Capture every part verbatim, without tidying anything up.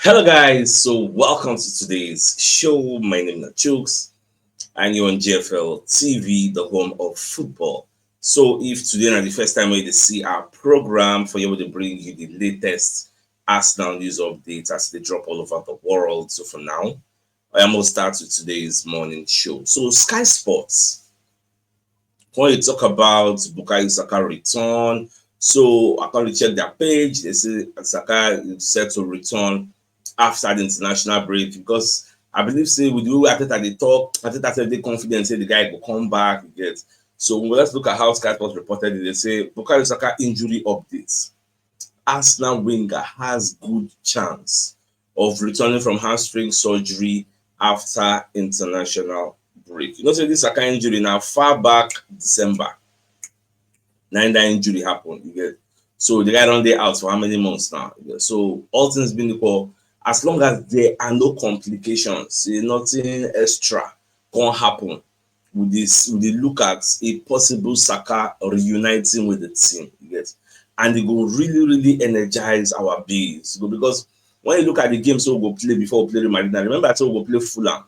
Hello, guys. So, welcome to today's show. My name is Chooks, and you're on G F L T V, the home of football. So, if today is the first time you see our program, for you to bring you the latest Arsenal news updates as they drop all over the world. So, for now, I am going to start with today's morning show. So, Sky Sports, when you talk about Bukayo Saka return, so I can check their page. They say Saka is set to return after the international break, because I believe, say, with the way Arteta dey talk, Arteta said they confident say the guy go come back. You get? So let's look at how Sky Sports reported it. They say Bukayo Saka injury updates. Arsenal winger has good chance of returning from hamstring surgery after international break. You know, say this Saka injury now far back December. Now that injury happened, you get? So the guy don dey out for how many months now? You get? So all things being equal, as long as there are no complications, say nothing extra can happen with this, with the look at a possible Saka reuniting with the team, you get? And it go really, really energize our base. You go, because when you look at the games we go play before we play Real Madrid, now remember I told we go play Fulham,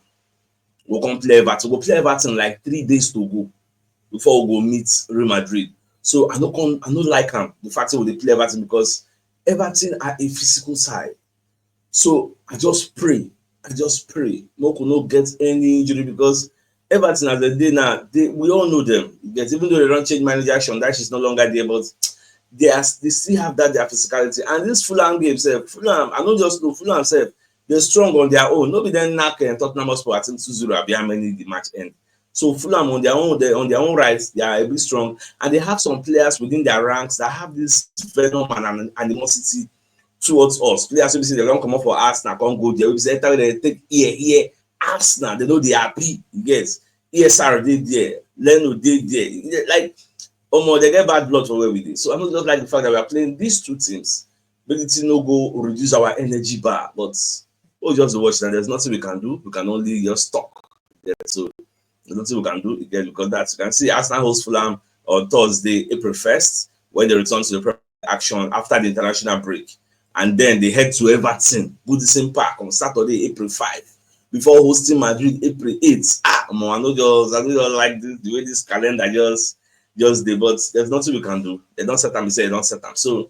we go come play Everton, we go play Everton like three days to go before we go meet Real Madrid. So I no come, I no like am, the fact that we dey play Everton, because Everton are a physical side. So I just pray, I just pray, make we no get any injury, because Everton as they dey now, they, we all know them. You get? Even though they don change manager, Sean Dyche is no longer there, but they are, they still have that, their physicality. And this Fulham game sef, Fulham, I no just know, Fulham sef, they strong on their own. No be dem knack, eh, Tottenham Hotspur, I think two zero, abi how many the match end. So Fulham on their own, they, on their own rights, they are a bit strong, and they have some players within their ranks that have this venom and an-, animosity towards us. Players wey be say they don comot for Arsenal, come go there, wey be say anytime they take here, here, Arsenal, they no dey happy. You get? E S R dey there, Leno dey there. Like, omo, they get bad blood for where we dey. So I no just like the fact that we are playing these two teams. Maybe the thing no go reduce our energy bar, but we just watch that. There's nothing we can do. We can only just talk. Yeah, so there's nothing we can do again, because that you can see Arsenal host Fulham on Thursday, April first, when they return to the Premier action after the international break. And then they head to Everton, Goodison Park, on Saturday, April five, before hosting Madrid, April eight. Ah, omo, I no just, I no just like this, the way this calendar just, just dey, but there's nothing we can do. They don set am, they say they don set am. So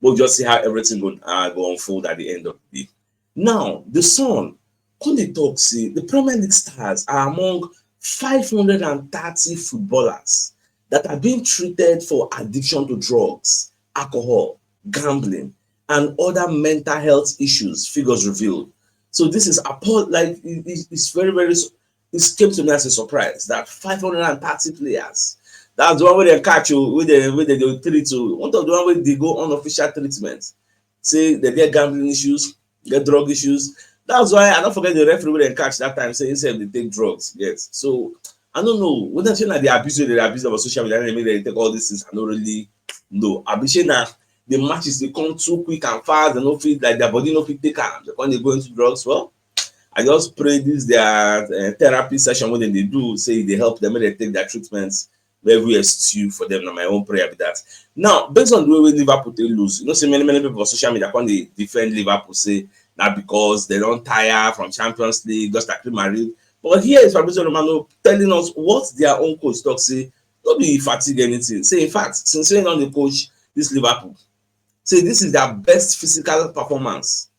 we'll just see how everything go, uh, go unfold at the end of the day. Now, The Sun come dey talk say the Premier League stars are among five hundred and thirty footballers that are being treated for addiction to drugs, alcohol, gambling, and other mental health issues, figures revealed. So this is appall-, like, it, it, it's very, very s-, it came to me as a surprise that five hundred and thirty players, that's the one wey dem catch, oh, wey dem, wey dem dey treat, oh, one of the one wey dey go unofficial treatment, say they get gambling issues, get drug issues. That's why I don't forget the referee wey dem catch that time, say himself dey take drugs. Yes. So I don't know whether say na the abuse wey they abuse over social media, and make they take all these things. I don't really know. Abi say na the matches dey come too quick and fast, they no fit, like, their body no fit take am. They come dey go into drugs. Well, I just pray this their, uh, therapy session wey dem dey do, say e dey help them, make they take their treatments. Everywhere suits you for them. Na my own prayer be that. Now, based on the way wey Liverpool take lose, you know, say many, many people on social media come dey defend Liverpool, say na because they don tire from Champions League, just like Real Madrid. But here is Fabrizio Romano telling us what their own coach talk, say no be fatigue anything. Say, in fact, since he don dey coach this Liverpool, say this is their best physical performance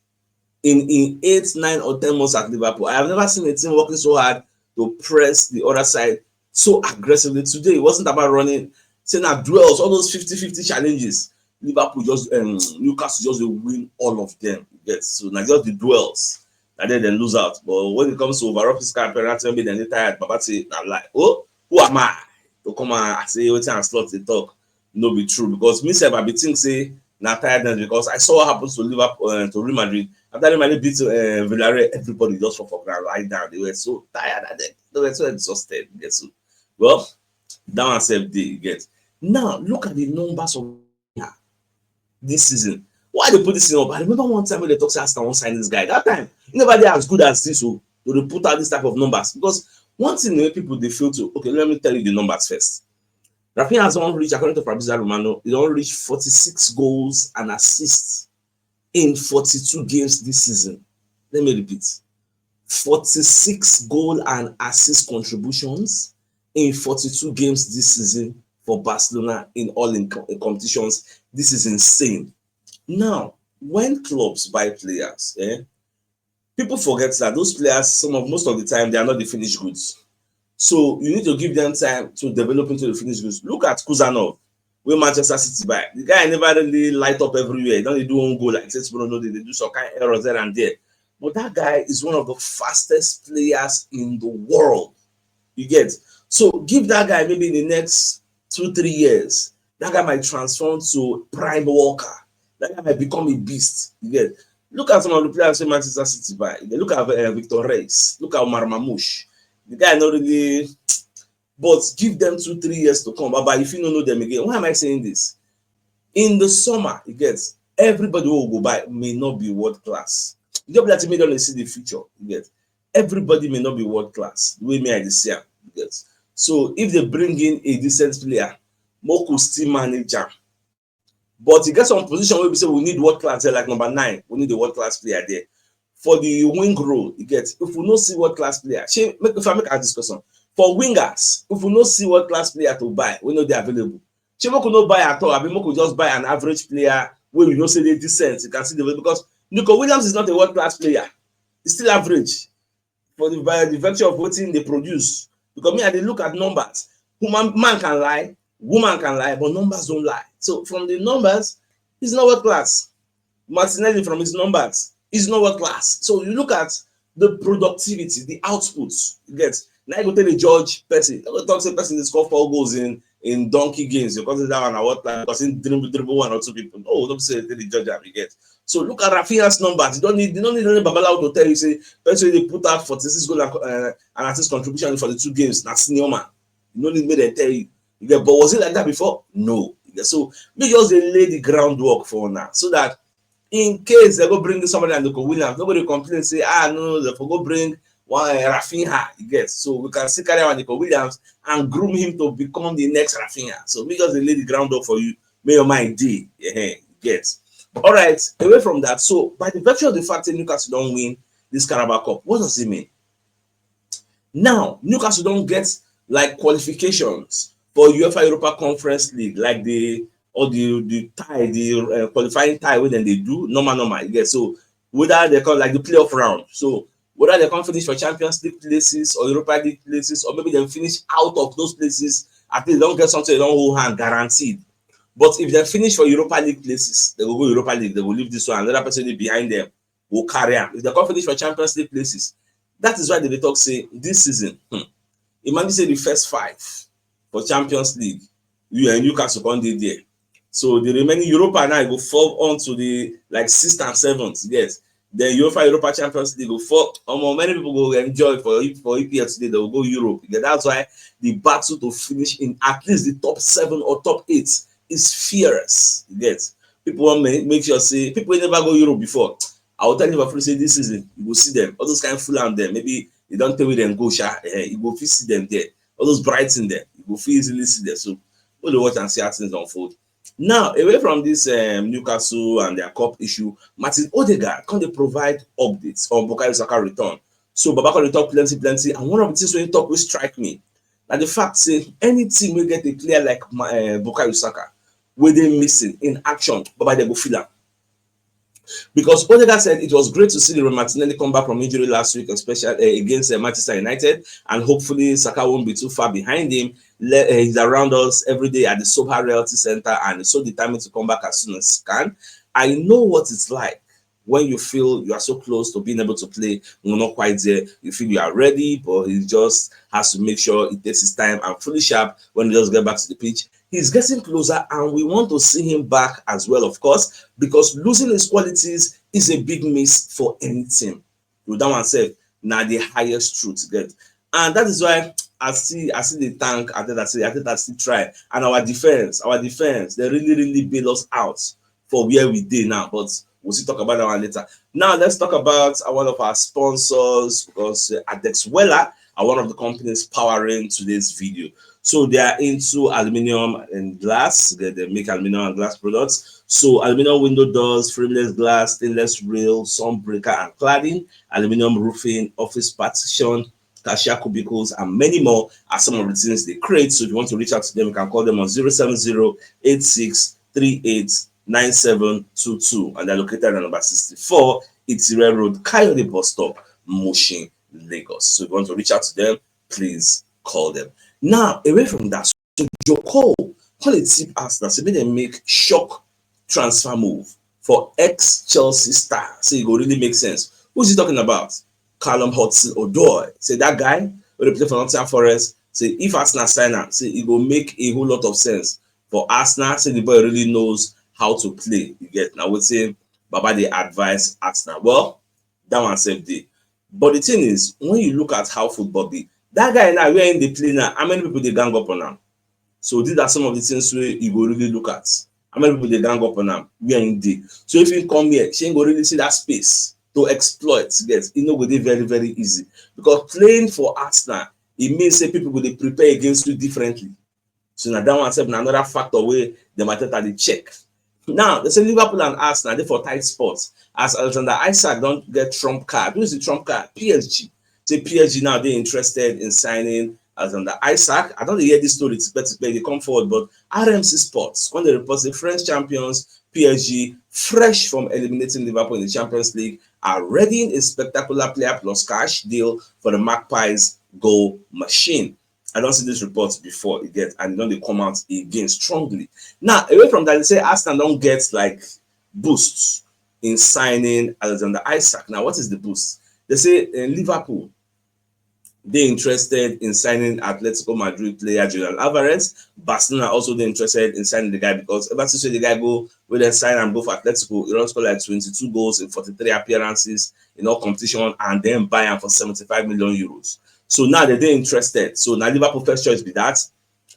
in, in eight, nine or ten months at Liverpool. I have never seen a team working so hard to press the other side so aggressively. Today, it wasn't about running. Say na duels, all those fifty fifty challenges, Liverpool just, um, Newcastle just dey win all of them. Yes, so na just the duels, and then they lose out. But when it comes to overall physical appearance, maybe dem dey tired. Baba say na lie. Oh, who am I to come and say wetin Ancelotti dey talk no be true? Because me sef, I be think say na tiredness, because I saw what happens to Liverpool, uh, to Real Madrid. After Real Madrid beat, uh, Villarreal, everybody just fall for ground, lie down. They were so tired and they, they were so exhausted. Yes, so, well, that one sef dey, you get. Now look at the numbers of this season. Why they put this thing up? I remember one time when they talk say Arsenal wan sign this guy. That time, he never dey as good as this, so they dey put out this type of numbers. Because one thing wey people dey fail to, okay, let me tell you the numbers first. Rafinha has don reach, according to Fabrizio Romano, he don reach forty-six goals and assists in forty-two games this season. Let me repeat, forty-six goal and assist contributions in forty-two games this season for Barcelona in all in co- in competitions. This is insane. Now, when clubs buy players, eh, people forget that those players, some of most of the time, they are not the finished goods. So you need to give them time to develop into the finished goods. Look at Kuzanov, where Manchester City buy. The guy never really light up everywhere. He don't do own goal like this, Bruno. They, they do some kind of errors there and there. But that guy is one of the fastest players in the world. You get? So give that guy maybe in the next two, three years, that guy might transform to prime Walker. That guy might become a beast. You get? Look at some of the players in Manchester City buy. You get? Look at uh, Victor Reis. Look at Omar Mamouche. The guy not really, but give them two, three years to come. But if you don't know them again, why am I saying this? In the summer, you get, everybody will go buy may not be world class. You don't let me don't see the future. You get? Everybody may not be world class. The way me I dey see am, you get. So if they bring in a decent player, Moku still manage am. But you get some position where we say we need world class there, like number nine, we need a world class player there. For the wing role, you get, if we no see world class player, shey, make, if I make a discussion for wingers, if we no see world class player to buy, we no dey available. Shey make we no buy at all? I mean, make we just buy an average player where we know say they decent. You can see the, because Nico Williams is not a world class player; he's still average for the, by the virtue of what they produce. Because me, I dey look at numbers. Human man can lie, woman can lie, but numbers don't lie. So from the numbers, he's not world class. Martinelli, from his numbers, is not world class. So you look at the productivity, the output. You get? Now you go tell the judge person. You go talk say person dey score four goals in in donkey games. You consider that one a world class because he dribble dribble one or two people. No, don't say tell the judge am, you get. So look at Rafinha's numbers. You don't need you don't need any Babalawo to tell you say person they put out forty-six goal and, uh, and assist contribution for the two games. Na senior man. You no need me to tell you. You get, but was it like that before? No. You get, so me just dey lay the groundwork for now so that in case they go bring somebody like Nico Williams, nobody complain say, ah, no, no, they for go bring one uh, Rafinha. You get, so we can still carry on Nico Williams and groom him to become the next Rafinha. So me just dey lay the groundwork for you. May your mind dey, yeah, you get. All right. Away from that, so by the virtue of the fact that Newcastle don't win this Carabao Cup, what does it mean? Now Newcastle don't get like qualifications for UEFA Europa Conference League, like the or the the tie, the uh, qualifying tie wey dem dey do normal normal. You get, so whether they call like the playoff round, so whether they come finish for Champions League places or Europa League places, or maybe they finish out of those places, at least they don't get something they don't hold hand guaranteed. But if they finish for Europa League places, they will go Europa League, they will leave this one, another person dey behind them will carry am. If they come finish for Champions League places, that is why they dey talk say this season, hmm, imagine say the first five for Champions League, you and Newcastle come dey there. So the remaining Europa now go fall onto the like sixth and seventh. Yes, then UEFA Europa Champions League go fall. Um, many people go enjoy for for E P L today. They will go Europe. Yeah, that's why the battle to finish in at least the top seven or top eight is fierce. You get, people want make, make sure say people wey never go Europe before. I will tell you for free say this season you go see them. All those kind of Fulham there, maybe they don't tell me them go sha. Eh, you go fit see them there. All those Brighton there, you go fit easily see them. So we'll watch and see how things unfold. Now, away from this um, Newcastle and their cup issue, Martin Odegaard can they provide updates on Bukayo Saka return. So Baba can talk plenty, plenty, and one of the things when he talk will strike me, like the fact say any team will get a player like uh, Bukayo Saka, where they missing in action, Baba they go feel am. Because Odegaard said it was great to see the Martinelli come back from injury last week, especially uh, against uh, Manchester United, and hopefully Saka won't be too far behind him. Le- uh, he's around us every day at the Soha Reality Center, and is so determined to come back as soon as he can. I know what it's like when you feel you are so close to being able to play, you're not quite there. You feel you are ready, but he just has to make sure it takes his time and fully sharp when he does get back to the pitch. He's getting closer, and we want to see him back as well, of course, because losing his qualities is a big miss for any team. With that one said, now the highest truth get. And that is why I see I see the tank, I think I see I think I still try. And our defense, our defense, they really, really bail us out for where we did now. But we'll still talk about that one later. Now let's talk about uh, one of our sponsors, because uh, Adex Weller are one of the companies powering today's video. So they are into aluminium and glass. They, they make aluminium and glass products. So aluminium window doors, frameless glass, stainless rail, sun breaker and cladding, aluminium roofing, office partition, cashier cubicles, and many more are some of the things they create. So if you want to reach out to them, you can call them on zero seven zero eight six three eight nine seven two two, and they're located at number sixty-four Itire Road, Kayode bus stop, Mushin, Lagos. So if you want to reach out to them, please call them. Now, away from that, so Joe Cole, call it tip Arsenal, so make them make shock transfer move for ex-Chelsea star. So it go really make sense. Who's he talking about? Callum Hudson-Odoi. Say that guy wey dey play for Nottingham Forest. Say if Arsenal sign am, say it go make a whole lot of sense for Arsenal. Say the boy really knows how to play. You get now? Wetin Baba dey advise Arsenal. Well, that one sef dey. But the thing is, when you look at how football be, that guy now, where him dey play now, how many people dey gang up on am? So these are some of the things wey you go really look at. How many people dey gang up on am? Where him dey? So if him come here, shey him go really see that space to exploit? Yes, e no go dey very, very easy, because playing for Arsenal, e mean say people go dey prepare against you differently. So na that one sef na another factor wey dem Arteta dey check. Now, they say Liverpool and Arsenal dey for tight spots as Alexander Isak don get trump card. Who is the trump card? P S G. Say P S G now dey interested in signing Alexander Isak. I don dey hear this story tipetipe dey come forward, but R M C Sports, when they report say French champions P S G, fresh from eliminating Liverpool in the Champions League, are readying a spectacular player plus cash deal for the Magpies goal machine. I don see this report before again, and e don dey come out again strongly. Now, away from that, they say Arsenal don get, like, boosts in signing Alexander Isak. Now, what is the boost? They say, uh, Liverpool dey interested in signing Atletico Madrid player Julian Alvarez. Barcelona also dey interested in signing the guy because ever since the guy go, wey dem sign am go for Atletico, he don score, like, twenty-two goals in forty-three appearances in all competition, and then buy am for seventy-five million euros. So now they dey interested. So na Liverpool first choice be that.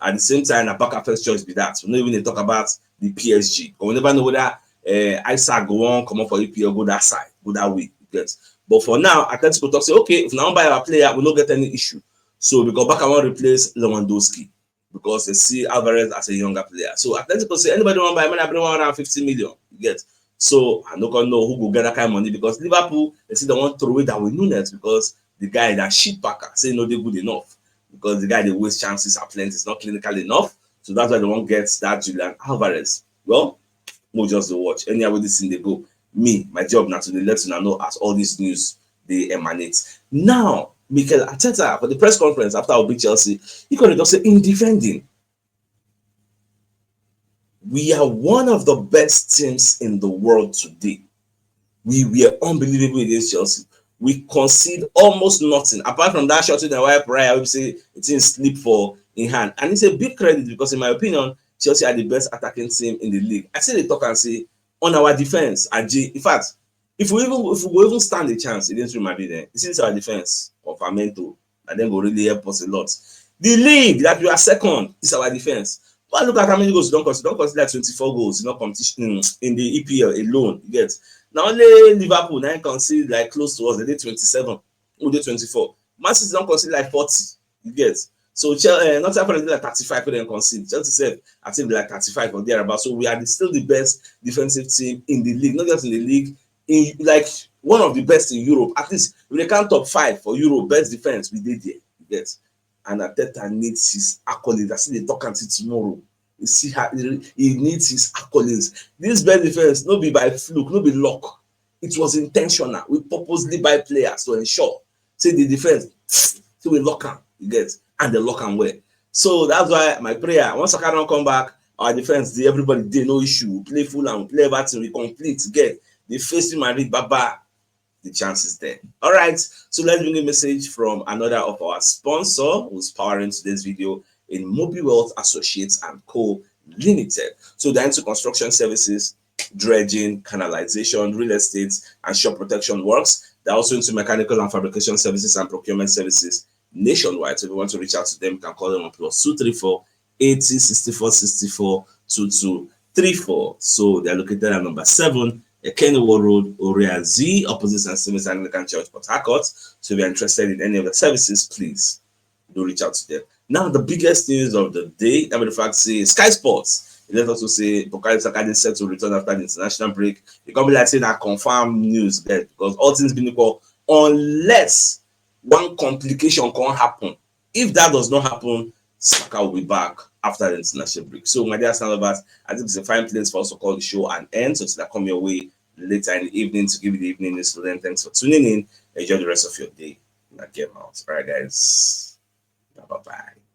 At the same time, na Barca first choice be that. We no even dey talk about the P S G. But we never know whether, uh, Isak go wan comot for E P L, go that side, go that way. You get? But for now, Atletico talk say, okay, if una wan buy our player, we no get any issue. So because Barca wan replace Lewandowski, because they see Alvarez as a younger player. So Atletico say, anybody wan buy, make una bring one hundred and fifty million. You get? So I no come know who go get that kind of money, because Liverpool, they say they wan throw away Darwin Nunez because the guy na shit packer, say e no dey good enough, because the guy dey waste chances at plenty, it's not clinical enough. So that's why they wan get that Julian Alvarez. Well, we'll just dey watch. Anyhow wey this thing dey go, me, my job na to dey let una know as all this news dey emanate. Now, Mikel Arteta, for the press conference after we beat Chelsea, he come dey talk say, in defending, we are one of the best teams in the world today. We were unbelievable against Chelsea. We concede almost nothing, apart from that shot wey dem wipe Raya, wey be say the thing slip for him hand. And it's a big credit because, in my opinion, Chelsea are the best attacking team in the league. I still dey talk and say, on our defense, Aji, in fact, if we even, if we go even stand a chance against Real Madrid, eh, you see this our defense, Confamento, and then go really help us a lot. The league that we are second is our defense. But look at how many goals we don concede. We don concede, like, twenty-four goals in all competition, in the E P L alone. You get? Na only Liverpool na concede, like, close to us. They dey twenty-seven. We dey twenty-four. Man City don concede, like, forty. You get? So Chel- uh, Nottingham Forest dey, like, thirty-five wey dem concede. Chelsea sef, I think, like, thirty-five or thereabout. So we are the, still the best defensive team in the league, not just in the league, in, like, one of the best in Europe. At least we dey count top five for Europe, best defense, we dey there. You get? And Arteta needs his accolades. I still dey talk until tomorrow. You see how he, he needs his accolades. This best defense, no be by fluke, no be luck. It was intentional. We purposely buy players to ensure say the defense, so we lock am, you get, and they lock am well. So that's why my prayer, once Saka don come back, our defense dey, everybody dey, no issue. We play full and we play everything, we complete, get. They face Real Madrid, baba, the chances there. All right, so let's bring a message from another of our sponsor who's powering today's video, in Mobi Wealth Associates and Co Limited. So they're into construction services, dredging, canalization, real estate, and shore protection works. They're also into mechanical and fabrication services and procurement services nationwide. So if you want to reach out to them, you can call them on plus two three four eighty sixty-four sixty-four twenty-two thirty-four. So they're located at number seven, Ekenwo Road, Orea Z, opposite Saint Stephen's Anglican Church, Port Harcourt. So if you're interested in any of the services, please do reach out to them. Now, the biggest news of the day, I mean, the fact say Sky Sports. Let us also say Bukayo Saka dey set to return after the international break. E come be like say na confirm news there, because all things being equal, unless one complication can happen. If that does not happen, Saka will be back after the international break. So, my dear Arsenal lovers, I think it's a fine place for us to call the show an end. So, till I come your way later in the evening to give you the evening news. So then, thanks for tuning in. Enjoy the rest of your day. And I get out. All right, guys. Bye bye.